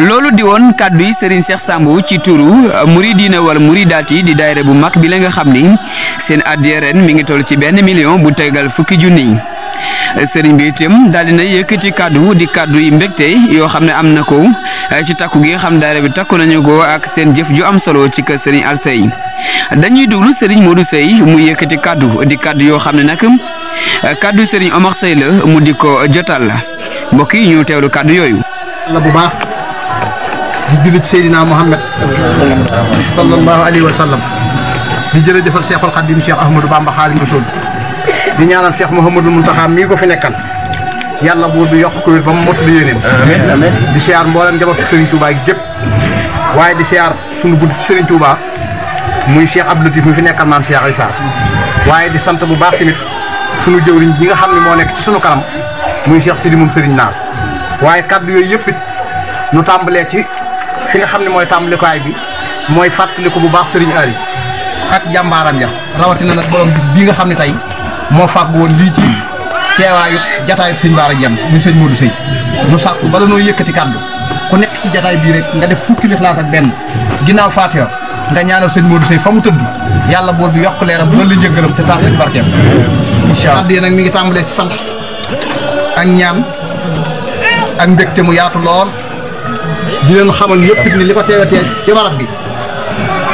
loolu di woon kàddu yi Serigne Cheikh Samb ci turu muridina wala muridaati di daayira bu mag bi la nga xam ni seen addiya ren mi ngi toll ci 1 million bu tegal fukki junni Serigne bi itam daal dina yëkkati kàddu di kàddu yi mbégte yoo xam ne am na ko ci takku gi nga xam daayira bi takku nañu ko ak seen jëf ju am solo ci kër Serigne Alsey dañuy déglu Serigne Modou Sey mu yëkkati kàddu di kàddu yoo xam ne nag kàddu Serigne Omar Sey la mu di ko jotal mbokk yi ñu teewlu kàddu yooyu. la bu baax di julli ci Seydina Muhammad sallallahu alayhi wa sallam di jërëjëfal Cheikhul Khadim Cheikh Ahmadou Bamba Khadimu Rasul di ñaanal Cheikh Mouhamadou Mountakha mii ko fi nekkal yàlla buur bi yokk ko wér ba mu mottali yéeneem di siyaar mboolem njabootu Serigne Touba gi gépp waaye di siyaar sunu bunt ci Serigne Touba muy Cheikh Abdou Latif mi fi nekkal maam Cheikh Issa waaye di sant bu baax tamit sunu jëwriñ ji nga xam ne moo nekk ci sunu kanam muy Cheikh Sidi moom Serigne Naar waaye kaddu yooyu yëpp it nu tàmbalee ci fi nga xam ne mooy tàmbalikaay bi mooy fàttaliku bu baax Serigne Ali ak jàmbaaram ya rawatina nag borom bis bii nga xam ne tey moo fàgg woon lii ci teewaayu jataayu sëñ Baara Jenn muy sëñ Modou Sey nu sàkku bala noo yëkkati kaddu ku nekk ci jataay bii rek nga def fukki lixlaas ak benn ginnaaw Faatiha nga ñaanal sëñ Modou Sey fa mu tëdd yàlla boor bi yokk leeram bu la njëggalam te tax ak barkeem incha allah nag mi ngi tàmbalee ci sant ak ñaan ak mbégte mu yaatu lool di leen xamal yëpp it ni li ko teewatee ci barab bi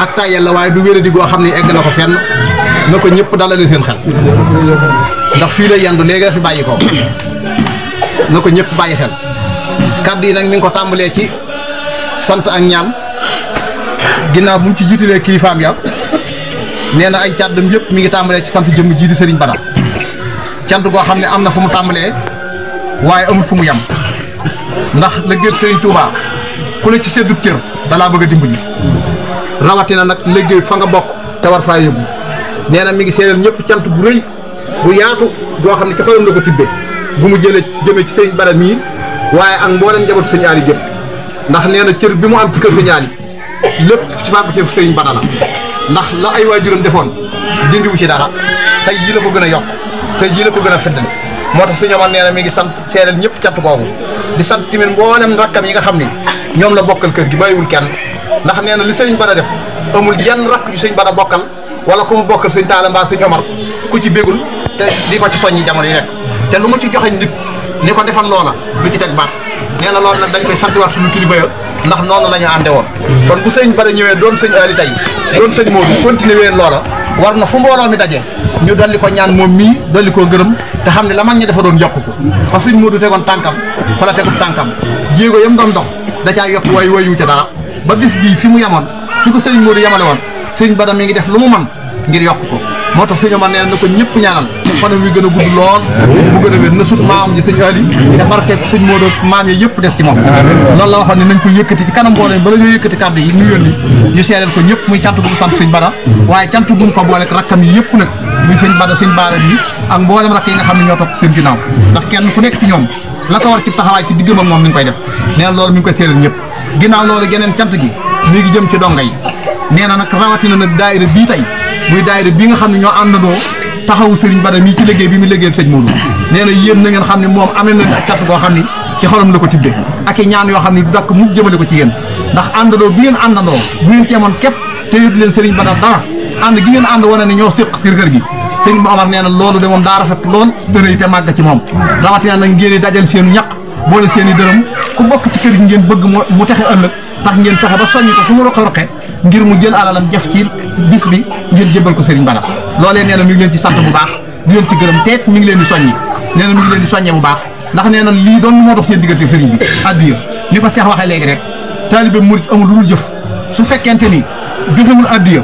ak tayel la waaye du wéradi goo xam ne egg na ko fenn na ko ñëpp dalale seen xel ndax fii lay yandu léegi la fi bàyyi ko na ko ñëpp bàyyi xel kaddu yi nag mi ngi ko tàmbalee ci sant ak ñaan ginnaaw bu mu ci jiitalee kilifaam ya nee na ay càddam yëpp mi ngi tàmbalee ci sant jëmm ji di Serigne Bada cant goo xam ne am na fu mu tàmbalee waaye amul fu mu yem ndax la gër Serigne Touba ku la ci seddub cër dalaa bëgg a dimbali rawatina nag liggéey fa nga bokk te war faa yóbbu nee na mi ngi seedal ñëpp cant bu rëy bu yaatu goo xam ne ci xolam la ko tibbee bu mu jëlee jëmee ci Serigne Bada mii waaye ak mboolem njabootu Serigne Ali jëpp ndax nee na cër bi mu am ci kër Serigne Ali lépp ci fàggu Serigne Bada la ndax la ay waajuram defoon dindiwu ci dara tey jii la ko gën a yokk tey jii la ko gën a feddali moo tax suñu amoon nee na mi ngi sant seedal ñëpp cant kooku di sant tamit mboolem rakkam yi nga xam ni ñoom la bokkal kër gi bàyyiwul kenn ndax nee na li Serigne Bada def amul jenn rakk ju Serigne Bada bokkal wala ku mu bokkal Serigne Talla mbaa Serigne Omar ku ci bégul te di ko ci soññi jamono yi nekk te lu mu ci joxe nit ni ko defal loola du ci teg baat nee na loolu nag dañ koy santiwaat suñu kilifa ya ndax noonu la ñu ànde woon kon bu Serigne Bada ñëwee doon sëñ Ali tey doon sëñ Modou continuer ween loola war na fu mbooloo mi daje ñu dolli ko ñaan moom mii dolli koo gërëm te xam ne la mag ñi dafa doon yokk ko parce que sëñ Modou tegoon tànkam fa la tegub tànkam jéego yam doon dox da caa yokk waaye wayu ca dara ba bis bii fi mu yemoon fi ko sëñ Modou yemale woon sëñ Bada mi ngi def lu mu man ngir yokk ko moo tax sëñ Omar nee na ko ñëpp ñaanal fanam wi gën a gudd lool bu gën a wér na sut maam ji sëñ Ali te barkeeb sëñ Modou maam yi yëpp des ci moom loolu la waxoon ne nañ ko yëkkati ci kanam mbooloo bala ñoo yëkkati kàddu yi ñu yónni ñu seedeel ko ñëpp muy cant gu mu sant sëñ Bada waaye cant gu mu ko boole rakkam yi yëpp nag muy sëñ Bada sëñ Baara bi ak mboolem rakk yi nga xam ne ñoo topp seen ginnaaw ndax kenn ku nekk ci ñoom la ko war ci taxawaay ci diggam ak moom mi ngi koy def nee na loolu mi ngi koy seedeel ñëpp ginnaaw loolu geneen cant gi mi ngi jëm ci donga yi nee na nag rawatina nag daayira bii tey muy daayira bi nga xam ne ñoo àndandoo taxawu Serigne Bada mii ci liggéey bi mu liggéeyal sëñ Modou nee na yéen na ngeen xam ne moom amee na ak cant boo xam ni ci xolam la ko tibbee ak i ñaan yoo xam ne du dakk mu jëmale ko ci yéen ndax àndandoo bi ngeen àndandoo bu ngeen ci amoon képp te yóbbu leen Serigne Bada dara ànd gi ngeen ànd wane ne ñoo séq kër gi sëñ Omar nee na loolu de moom daa rafet lool te rëy te màgg ci moom rawatina nag ngeen dajal seenu ñaq boole seen i dërëm ku bokk ci kër gi ngeen bëgg mu texe ëllëg tax ngeen fexe ba soññi ko fu mu roqe ngir mu jël alalam jëf ci bis bi ngir jébbal ko Serigne Bada loolee nee na mi ngi leen ci sant bu baax di leen ci gërëm teet mi ngi leen di soññi nee na mi ngi leen di soññee bu baax ndax nee na lii doon moo dox seen diggante Serigne bi addiya ni ko Cheikh waxee léegi rek taalibe murit amul lu dul jëf su fekkente ni joxewul addiya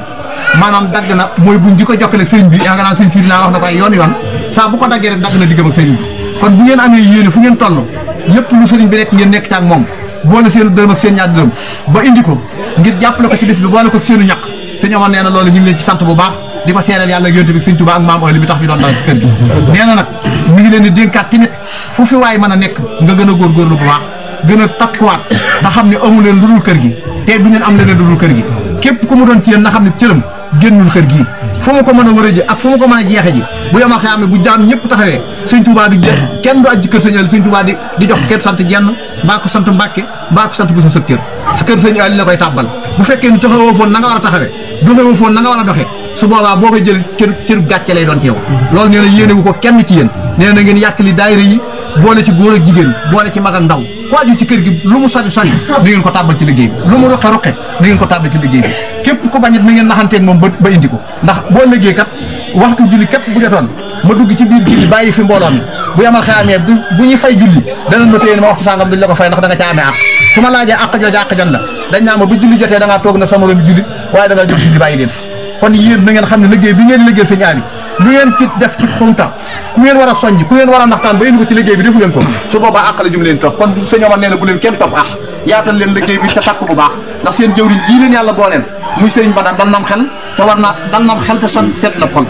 maanaam dagg na mooy buñ di ko jokkaleeg Serigne bi yaa nga naan sëñ Sidi naa wax na ko ay yoon saa bu ko daggee rek dagg na diggam ak Serigne bi kon bu ngeen amee yéene fu ngeen toll lépp lu Serigne bi nekk ngeen nekk ci ak moom boole seen dërëm ak seen ñaar dërëm ba indi ko ngir jàppale ko ci bis bi boole ko ci seenu ñaq sëñ Omar nee na loolu ñu ngi leen ci sant bu baax di ko seereel yàlla ak yonent bi sëñ Tuubaa ak maam li mi tax ñu doon dara ci kër gi nee na nag mi ngi leen di dénkaat tamit fu fi waay mën a nekk nga gën a góorgóorlu bu baax gën a takkuwaat te xam ne amu leen lu dul kër gi te du ngeen am leneen lu dul kër gi képp ku mu doon ci yéen na xam ne cëram génnul kër gii fu mu ko mën a wërë ji ak fu mu ko mën a jeexe ji bu yomal xëy bu jaam ñëpp taxawee sëñ Tuubaa di kenn du aj ci kër sëñ Ali sëñ Tuubaa di jox kenn sant jenn mbaa ko sant Mbàkke mbaa ko sant bu sa kër sëñ Ali la koy tàbbal bu fekkee ni taxawoo foon na nga war a taxawee doxewoo foon na nga war a doxee su boobaa boo koy jël cër gàcce lay doon ci yow loolu nee na yéenewu ko kenn ci yéen nee na ngeen yàkkali daayira yi boole ci góor ak jigéen boole ci mag ak ndaw ku aju ci kër gi lu mu sori sori di ngeen ko tàbbal ci liggéey bi lu mu roqe roqe di ngeen ko tàbbal ci liggéey bi képp ko bañit na ngeen naxanteeg moom ba indi ko ndax boo liggéey kat waxtu julli képp bu jotoon ma dugg ci biir julli bàyyi fi mbooloo mi bu yamal xaamee bu ñuy fay julli danañ ma téye ma waxtu sangam duñ la ko fay ndax da nga ca amee àq su ma laajee àq jooju àq jan la dañ naa ma bu julli jotee da ngaa toog nag sama moroom julli waaye da ngaa jóg julli bàyyi leen fi kon yéen na ngeen xam ne liggéey bi ngeen liggéeyal sëñ Ali lu ngeen ci def ci xumta ku ngeen war a soññ ku ngeen war a naxtaan ba indi ko ci liggéey bi defu leen ko su boobaa àq la jum leen topp kon sëñ Omar nee na bu leen kenn topp àq yaatal leen liggéey bi te takk bu baax ndax seen jëwriñ ji leen yàlla booleen muy sëriñ Bada dal nam xel te war naa dal nam xel te son seet na xol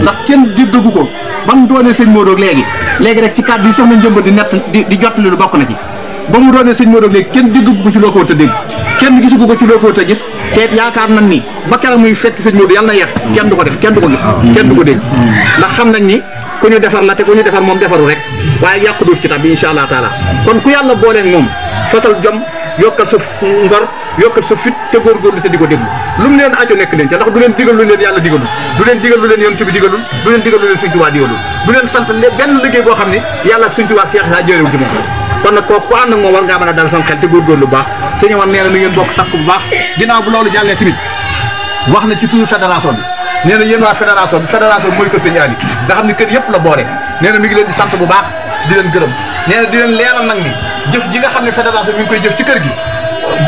ndax kenn déggagu ko ba mu doonee sëñ Modou léegi rek ci kàddu yi soxna njëmba di nett di jottali lu bokk na ci ba mu doonee sëñ Modou léegi kenn déggagu ko ci loo ko wut a dégg kenn gisagu ko ci loo ko wut a gis te yaakaar nañ ni ba keroog muy fekk sëñ Modou yàlla na yeex kenn du ko def kenn du ko gis kenn du ko dégg ndax xam nañ ni ku ñu defar la te ku ñu defar moom defaru rek waaye yàqu duut ci tab bi incha allah taala kon ku yàlla booleeg moom fasal jom yokkal sa ngor yokkal sa fit te góorgóorlu te di ko déglu lu mu leen aajo nekk leen ca ndax du leen digal lu leen yàlla digalul du leen digal lu leen yonent bi digalul du leen digal lu leen Sëñ Tuubaa digalul du leen sant benn liggéey boo xam ne yàlla ak Sëñ Tuubaa ak Cheikh Issa jërewu ci moom kon nag kooku ku ànd ak moom war ngaa mën a dal sam xel te góorgóorlu bu baax sëñ Omar nee na ngeen bokk takk bu baax ginnaaw bu loolu jàllee tamit wax na ci turu fédération bi nee na yéen waa fédération bi mooy kër Sëñ Ali nga xam ne kër yëpp la boole nee na mi ngi leen di sant bu baax di leen gërëm nee na di leen leeral nag ni jëf ji nga xam ne fédération mi ngi koy jëf ci kër gi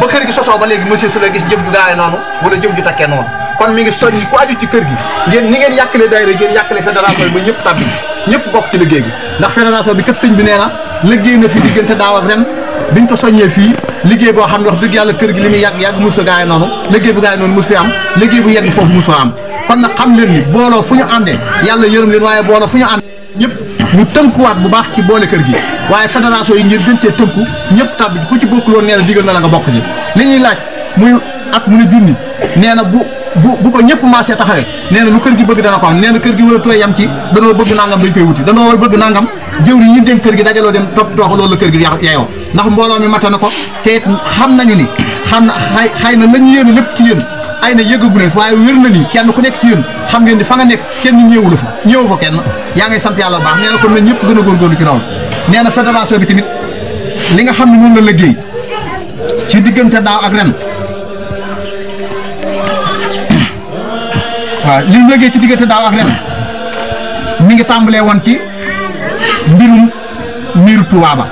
ba kër gi sosoo ba léegi monsieur su la gis jëf ju gaawee noonu wala jëf ju takkee noonu kon mi ngi soññi ku aju ci kër gi ngeen ni ngeen yàqale daayira ngeen yàqale fédération bi ba ñëpp tàbbi ñëpp bokk ci liggéey bi ndax fédération bi kat sëñ bi nee na liggéey na fi diggante daaw ak ren biñ ko soññee fii liggéey boo xam ne wax dëgg yàlla kër gi li muy yàgg mosu gaawee noonu liggéey bu gaawee noonu mosu am liggéey bu yegg foofu mosu am kon nag xam leen ni booloo fu ñu àndee yàlla yërëm leen waaye booloo fu ñu àndee ñëpp ñu tënkuwaat bu baax ci boole kër gi waaye fédération yi ngir gën cee tënku ñëpp tàbbi ku ci bokkul woon nee na digal na la nga bokk ji li ñuy laaj muy at mu ne junni nee na bu ko ñëpp marché taxawee nee na lu kër gi bëgg dana ko am nee na kër gi war a tooy yam ci danoo bëgg nangam dañ koy wuti danoo bëgg nangam jëwri ñi dénk kër gi dajaloo dem toppatoo ko loolu la kër gi yeyoo ndax mbooloo mi mate na ko te xam nañu ni xam na xëy na lañu yéene lépp ci yéen ay na yëggagu leen waaye wér na ni kenn ku nekk ci yéen xam ngeen ni fa nga nekk kenn ñëwu la fa ñëwu fa kenn yaa ngay sant yàlla bu baax nee na kon na ñëpp gën a góorgóorlu ci loolu nee na fédération bi tamit li nga xam ne moom la liggéey ci diggante daaw ak ren waaw li mu liggéey ci diggante daaw ak ren mi ngi tàmbalee woon ci mbirum miiru Touba ba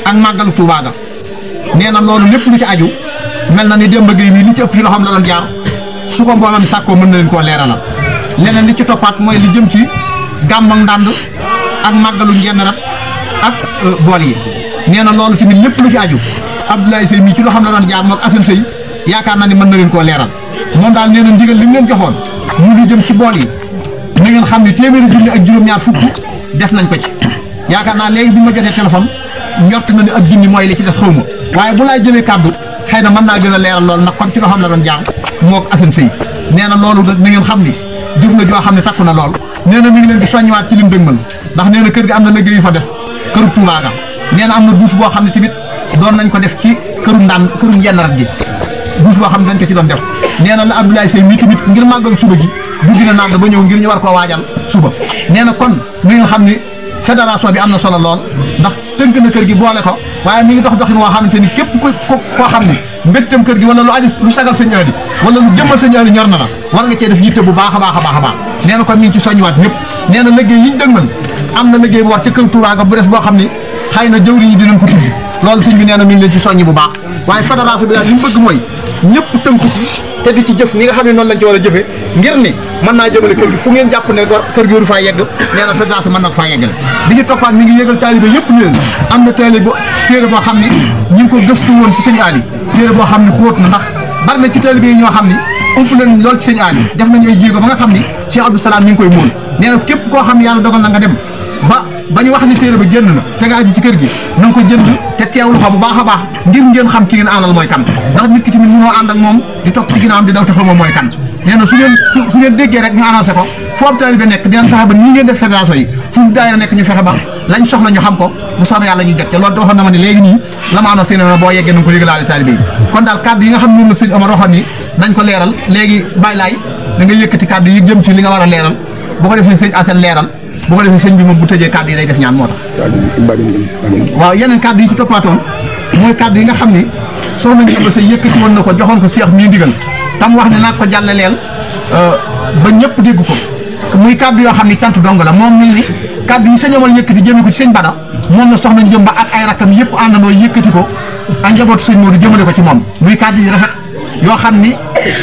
ak màggalu Touba ga nee na loolu lépp lu ci aju mel na ni Demba Gueye mii li ci ëpp ci loo xam la doon jaar su ko mbooloo mi sàkkoo mën na leen koo leeralal leneen li ci toppaat mooy li jëm ci gàmm ak ndànd ak màggalu njenn rat ak bool yi nee na loolu tamit lépp lu ci aju Abdoulaye Seye mii ci loo xam la doon jaar moog Assane Seye yaakaar naa ni mën na leen koo leeral moom daal nee na ndigal li mu leen joxoon mu lu jëm ci bool yi na ngeen xam ne téeméeri junni ak juróom-ñaar fukk def nañ ko ci yaakaar naa léegi bi ma jotee téléphone njort na ni ak junni mooy li ci des xaw ma waaye bu laay jëlee kàddu xëy na mën naa gën a leeral lool ndax comme ci loo xam la doon jaar moog Assane Seye nee na loolu nag na ngeen xam ni jëf la joo xam ne takku na lool nee na mi ngi leen di soññiwaat ci lim dëgmal ndax nee na kër gi am na liggéey yu fa des këru Touba ga nee na am na douche boo xam ne tamit doon nañ ko def ci këru yenn rat gi douche boo xam ne dañ ko ci doon def nee na la Abdoulaye Seye mii tamit ngir màggal suba gi dugg na naan ba ñëw ngir ñu war koo waajal suba nee na kon na ngeen xam ni fédération bi am na solo lool ndax tënk na kër gi boole ko waaye mi ngi dox doxin woo xamante ni képp koo xam ne mbégteem kër gi wala lu aju lu sagal Sëñ Ali wala lu jëmmal Sëñ Ali ñor na la war nga cee def yitte bu baax a baax a baax a baax nee na kon mi ngi ci soññiwaat ñëpp nee na liggéey yi ñu dëgmal am na liggéey bu war ci kër Touba ga bu des boo xam ni xëy na jëwriñ yi dinañ ko tudd loolu sëñ bi nee na mi ngi leen ci soññi bu baax waaye fédération bi daal li mu bëgg mooy ñëpp tënku ci te di ci jëf ni nga xam ne noonu lañ ci war a jëfee ngir ni mën naa jëmale kër gi fu ngeen jàpp ne kër gi waru faa yegg nee na fédération mën na ko faa yeggale bi ñu toppaat mi ngi yëgal taalibe yëpp leen am na taalibe téere boo xam ne ñu ngi ko gëstu woon ci Sëñ Ali téere boo xam ne xóot na ndax bari na ci taalibe yi ñoo xam ne ëpp leen lool ci Sëñ Ali def nañu ay jéego ba nga xam ni Cheikh Abdou Salam mi ngi koy móol nee na képp koo xam ne yàlla dogal na nga dem ba ñu wax ni téere ba génn na te nga aju ci kër gi na nga ko jënd te teewlu ko bu baax a baax ngir ngeen xam ki ngeen àndal mooy kan ndax nit ki tamit mënoo ànd ak moom di topp ci ginnaawam di daw te xamoo mooy kan nee na su ngeen déggee rek ñu annoncé ko foofu taalibe nekk dinañ fexe ba nii ngeen def fédération yi foofu daayira nekk ñu fexe ba lañ soxla ñu xam ko bu soobee yàlla ñu jot te loolu waxoon na ma ne léegi nii la ma annoncé ne boo yeggee na nga ko yëgalaale taalibe yi kon daal kàddu yi nga xam ne moom la sëñ Omar waxoon ni nañ ko leeral léegi bàyyi laay da nga yëkkati kàddu yi jëm ci li nga war a leeral bu ko defee sëñ Assane leeral bu ko defee sëñ bi moom bu tëjee kàddu yi day def ñaan moo tax waaw yeneen kàddu yi ci toppaatoon mooy kàddu yi nga xam ni soxna Ndiobé sa yëkkati woon na ko joxoon ko Cheikh mii ndigal tam wax ne naa ko jàllaleel ba ñëpp dégg ko muy kàddu yoo xam ni cant dong la moom mel ni kàddu yi sëñ Omar yëkkati jëme ko ci sëñ Bada moom la soxna Ndiobé ak ay rakam yëpp àndandoo yëkkati ko ak njabootu sëñ Modou jëmale ko ci moom muy kàddu yi rafet yoo xam ni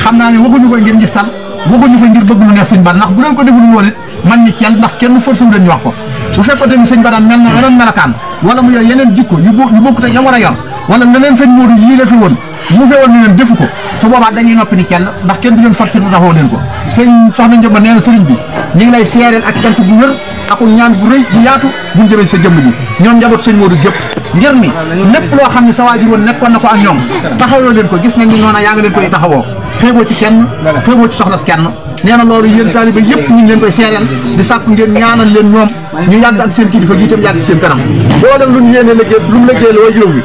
xam naa ne waxuñu ko ngir njëstal waxuñu ko ngir bëgg lu neex sëñ Bada ndax bu leen ko deful woon it man ni ceel ndax kenn forcé wu leen ñu wax ko bu fekkoon ni sëñ Bada mel na weneen melakaan wala mu yor yeneen jikko yu bokkut ak ya war a yor wala leneen sëñ Modou yii la fi woon mu feewoon ni leen defu ko su boobaa dañuy noppi ni cell ndax kenn du leen fat ci lu taxoo leen ko sëñ soxna Ndiobé nee na sëriñ bi ñu ngi lay seereel ak cant bu wér ak ñaan bu rëy bu yaatu buñ jëmee sa jëmm ji ñoom njaboot sëñ Modou gépp ngir ni lépp loo xam ne sa waajur woon nekkoon na ko ak ñoom taxawoo leen ko gis nañ ni noona yaa nga leen koy taxawoo xeeboo ci kenn xeeboo ci soxlas kenn nee na loolu yéen taalibe yëpp ñu ngi leen koy seereel di sàkku ngeen ñaanal leen ñoom ñu yàgg ak seen kilifa gi itam yàgg seen kanam boolem lu ñu yéene liggéey lu mu liggéey la way juróom wi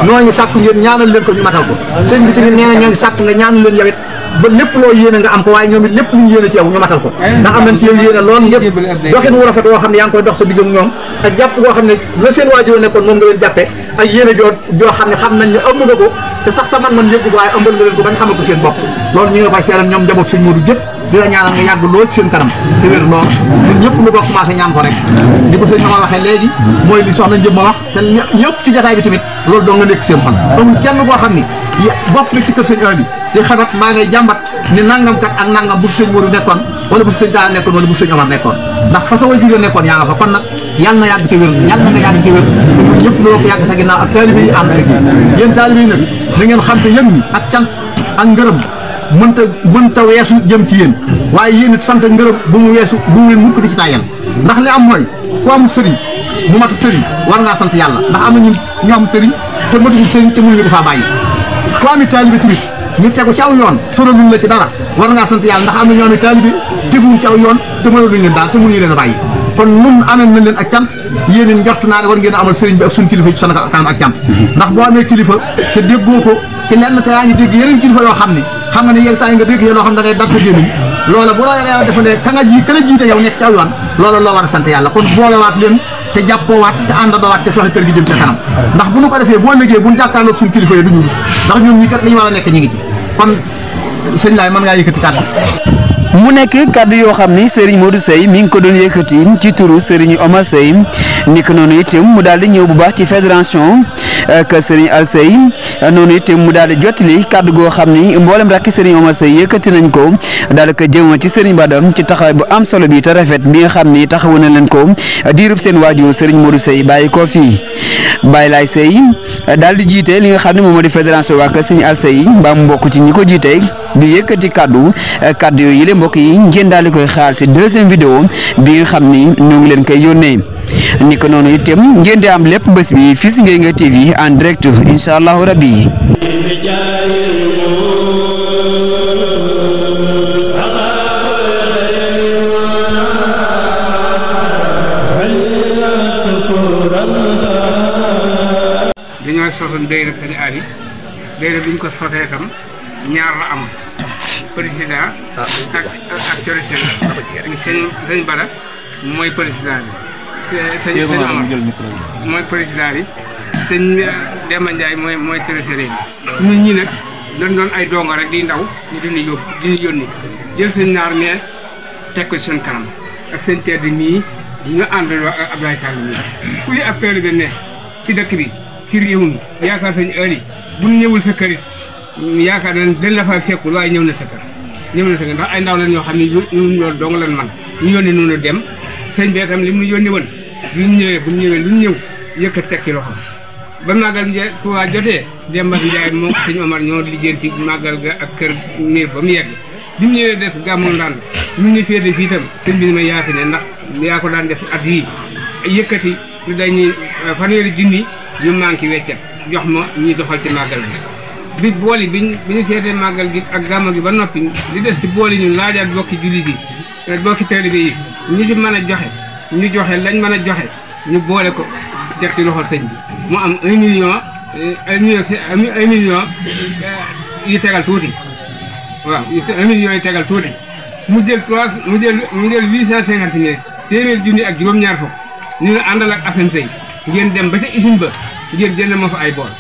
noo ngi sàkku ngeen ñaanal leen ko ñu matal ko sëñ bi tamit nee na ñoo ngi sàkku nga ñaanal leen yow it ba lépp loo yéene nga am ko waaye ñoom it lépp lu ñu yéene ci yow ñu matal ko ndax am nañ ci yow yéene lool ngir doxin wu rafet woo xam ne yaa ngi koy dox sa digg ak ñoom ak jàpp goo xam ne la seen waajur nekkoon moom nga leen jàppee ak yéene joo xam ne xam nañ ne ëmb nga ko te sax sa man yëggu fa waaye ëmbal nga leen ko bañ xamal ko seen bopp loolu ñu ngi koy seeral ñoom njaboot sëñ Modou gépp di la ñaanal nga yàgg lool ci seen kanam te wér lool ñun ñëpp ñu ko commencé ñaan ko rek di ko sëñ Omar waxee léegi mooy li soxna Ndiobé wax te ñëpp ci jotaay bi tamit loolu doo nga nekk seen xol amul kenn koo xam ni bopp nga ci kër sëñ Aliou di xabat maa ngay jàmbat ni nangam kat ak nangam bu fi sëñ Modou nekkoon wala bu fi sëñ Talla nekkoon wala bu fi sëñ Omar nekkoon ndax fa sa way jugee nekkoon yaa nga fa kon nag yàlla na yàgg te wér yàlla na nga yàgg te wér te ñun ñëpp loo ko yàgg sa ginnaaw ak taalibe yi ànd rek yéen taalibe yi nag da ngeen xam te yëg ni ak cant ak ngërëm mënta weesu jëm ci yéen waaye yéen it sant ngërëm bu mu weesu bu mu mukk di ci tàyyal ndax li am mooy ku am sëriñ mu matu sëriñ war ngaa sant yàlla ndax am na ñu am sëriñ te matuñu sëriñ te mënuñu ko faa bàyyi ku am taalibe tamit ñu tegu ci aw yoon sonaluñ la ci dara war ngaa sant yàlla ndax am na ñoo am taalibe teguñ ci aw yoon te mënaluñ leen daal te mënuñu leen a bàyyi kon nun amee nañ leen ak cant yéen it njortu naa ne war ngeen a amal sëriñ bi ak suñu kilifa ci sana kanam ak cant ndax boo amee kilifa te déggoo ko ci lenn te yaa ngi dégg yeneen kilifa yoo xam ni xam nga ne yéen saa yi nga dégg loo xam ne da ngay dar sa gémmiñ loola bu la yàlla defalee ka la jiite yow nekk ci aw yoon loola loo war a sant yàlla kon boolewaat leen te jàppoowaat te àndandoowaat te fexe kër gi jëm ca kanam ndax bu nu ko defee boo liggéey bu ñu jàkkaarloog suñu kilifa yi duñu rus ndax ñoom ñi kat li ñu war a nekk ñi ngi ci kon sëñ laay mën ngaa yëkkati kàddu mu nekk kàddu yoo xam ni Serigne Modou Seye mi ngi ko doon yëkkati ci turu Serigne Omar Seye ni ko noonu itam mu daal di ñëw bu baax ci fédération ak Serigne Al Seye noonu itam mu daal di jottali kàddu goo xam ni mboolem rakki Serigne Omar Seye yëkkati nañ ko daal di ko jëmal ci Serigne Bada ci taxawaay bu am solo bi te rafet bi nga xam ni taxawu na leen ko diirub seen waajur Serigne Modou Seye bàyyi ko fii Baye Laye Seye daal di jiite li nga xam ne moom moo di fédération waa Serigne Al Seye mbaa mu bokk ci ñi ko jiite di yëkkati kàddu yooyu yële mbokk yi ngeen daal di koy xaar si deuxième vidéo bi nga xam ni ñoo ngi leen koy yónnee ni ko noonu itam ngeen di am lépp bés bi fii si Ngueye Ngueye TV en direct incha allahu rabbi dañoo sosoon déy rek sañu aar yi déy rek bi ñu ko sotee itam ñaar la am président ak trésorier sëñ Bada mooy président bi sëñ Omar mooy président bi sëñ Demba Ndiaye mooy trésorier bi ñun ñi nag dañ doon ay dongo rek di ndaw ñu diñu yónni jël sëñ naar mais teg ko seen kanam ak sëñ tedd nii ñu àndandoo ak Abdoulaye Sall nii fuy ab taalibe ne ci dëkk bi ci réew mi yaakaar sëñ Aliou bu ñu ñëwul sa kër it yaakaar nañ dañ la fa fekkul waaye ñëw na sa kër ndax ay ndaw lañ ñoo xam ne ñun loolu dong lañ man ñu yónni noonu dem sëñ bi itam li mu yónni woon bu ñu ñëw yëkkat sekki loxo ba màggal Tuubaa jotee Demba Ndiaye moom sëñ Omar ñoo lijjanti màggal ga ak kër miir ba mu yegg bi mu ñëwee des gàmmu ndànd ñu ngi féete fii itam sëñ bi ni ma yaafi ne ndax yaa ko daan def at yii yëkkati lu day ñi fanweeri junni yu manqué weccet jox ma ñuy doxal ci màggal bi bi bool yi bi ñu seetee màggal gi ak gàmmu gi ba noppi li des si bool yi ñu laajaat bokki jullit yi bokki taalibe yi ñu si mën a joxe ñu joxe lañ mën a joxe ñu boole ko teg ci loxol sëñ bi mu am 1 million yu tegal tuuti waaw 1 million yu tegal tuuti mu jël 850 téeméer junni ak juróom-ñaar fukk ñu ne àndal ak Assane Seye ngeen dem ba ca usine ba ngeen jënd ma fa ay bool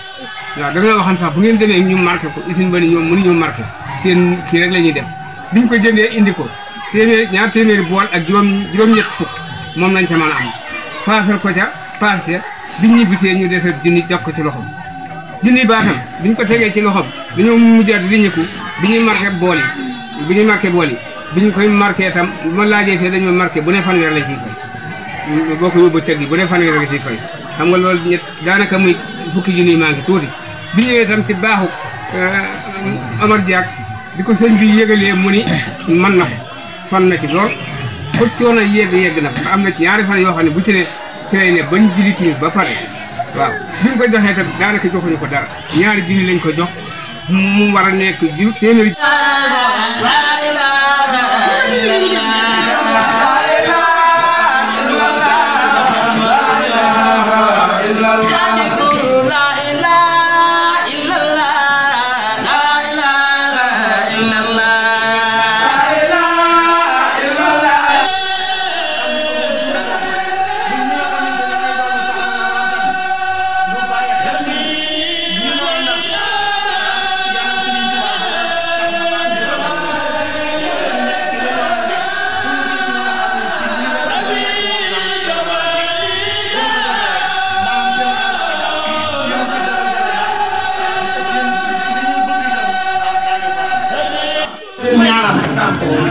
waaw da nga waxoon sax bu ngeen demee ñu marqué ko usine ba ni ñoom mënuñu marqué seen kii rek la ñuy def biñ ko jëndee indi ko ñaar téeméeri bool ak juróom-ñett fukk moom lañ ca mën a am paasal ko ca paas ca biñ ñibbisee ñu desal junni jox ko ci loxom junni baatam biñ ko tegee ci loxom dañoo mujjaat riñiku bi ñuy marqué bool yi bi ñu koy marqué itam bu ma laajee fee dañu ma marqué bu ne fanweer la ciy fay boo ko yóbbu teg yi bu ne fanweer la ciy fay xam nga loolu ñett daanaka muy fukki junni maa ngi tuuti bi ñëwee itam ci baaxu Amar Diak di ko sëñ bi yégalee mu ni mën na ko sonn na ci lool ko coono yegg na fa am na ci ñaari fan yoo xam ne bu ci lay ne bañ julli timis ba pare waaw bi ñu ko joxee itam daanaka joxuñu ko dara ñaari junni lañ ko jox mu war a nekk téeméeri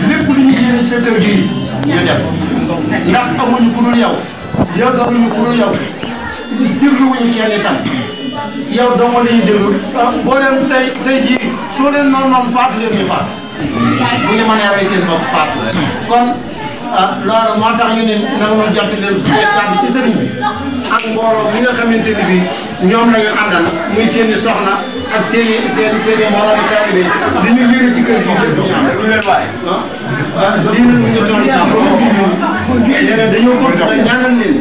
lépp lu ñu yéene sa kër gi ñu def ndax amuñu ku dul yow yaakaaruñu ku dul yow dégluwuñu kenn itam yow dong la ñuy déglu boo leen tey jii soo leen noonu faatu leen ñu faatu bu ñu mënee rey seen bopp faatu kon loolu moo tax ñu ne nag ñu jot leen suñu kàddu ci sëriñ bi ak mbooloo mi nga xamante ni bii ñoom la ñu àndal muy seen i soxna ak seen i mbooloo mi taalibe li ñu yëre ci kër gi lépp lii nag ñu toll sax nee na dañoo ko ñaanal leen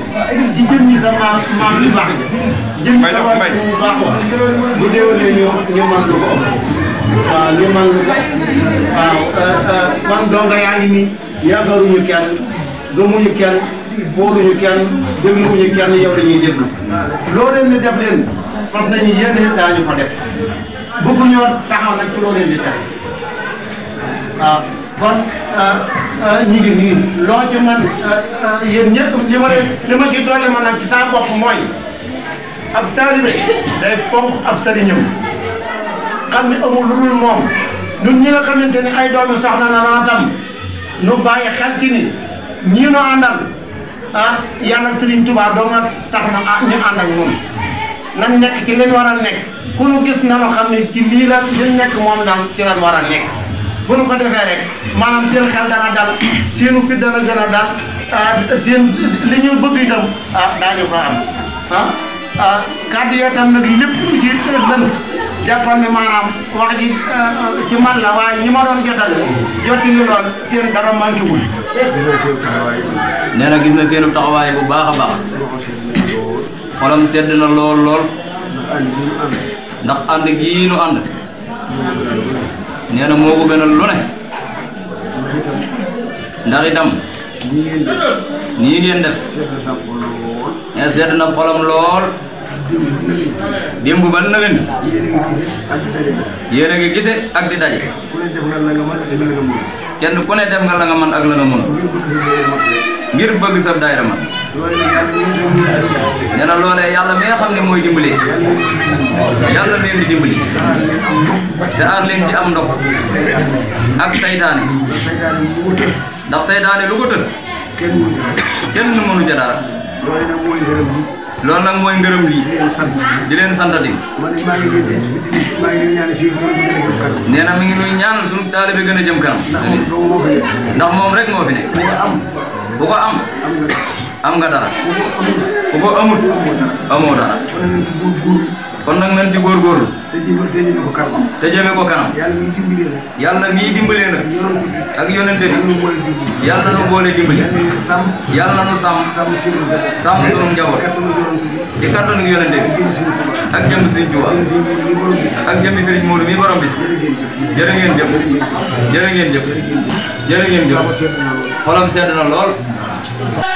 ci jëm ñi sa maam yu baax jëm ñi sa waay bu baax wa bu déwénee ñu mën lu ko ëpp waaw ñu mën lu ko waaw kon donga yaa ngi nii yaakaaruñu kenn gëmuñu kenn xooluñu kenn dégluwuñu kenn yow dañuy déglu loo leen di def leen fas nañu yéene daañu ko def bëgguñoo taxaw nag ci loo leen di def waaw kon ñi ngi nii loo ci man yéen ñëpp li ma ci doole man nag ci saa bopp mooy ab taalibe day fonk ab sëriñam xam ne amul lu dul moom ñun ñi nga xamante ni ay doomi soxna na naa tam nu bàyyi xel ci ni ñii nu àndal yàlla ak Serigne Touba doo nga tax na ñu ànd ak ñun nan nekk ci liñ war a nekk ku nu gis na nu xam ne ci lii la liñ nekk moom daal ci lan war a nekk bu nu ko defee rek maanaam seen xel dana dal seenu fit dana gën a dal seen li ñu bëgg itam daañu ko am kàddu yoo tam nag lépp lu ci lënt jàppal ne maanaam wax ji ci man la waaye ñi ma doon jotal jotti ñu lool seen dara manqué wul. nee na gis na seen taxawaay bu baax a baax xolam sedd na lool ndax ànd gii nu ànd nee na moo ko gënal lu ne ndax itam nii ngeen def nee sedd na xolam lool démb ba nëgën yéen a ngi gise ak di daje kenn ku ne def nga la nga mën ak la nga mën ngir bëgg sa daayira man nee na loolee yàlla mi nga xam ne mooy dimbali yàlla leen di dimbali te aar leen ci am ndox ak saytaane ndax saytaane lu ko tëdd kenn mënu ca dara loolu nag mooy ngërëm lii di leen santati nee na mi ngi nuy ñaanal sunu taalibe gën a jëm kanam ndax moom rek moo fi nekk bu ko am am nga dara bu ko amut amoo dara kon nag nañ ci góorgóorlu te jëme ko kanam yàlla miy dimbalee nag ak yonente bi yàlla na nu boole dimbali yàlla na nu sàmm sunu njaboot ci kàttanu yonente bi ak jëmm Sëriñ Tuuba ak jëmmi Sëriñ Moodu mi borom bis jërë ngeen jëf jërë ngeen jëf jërë ngeen jëf xolam sedd na lool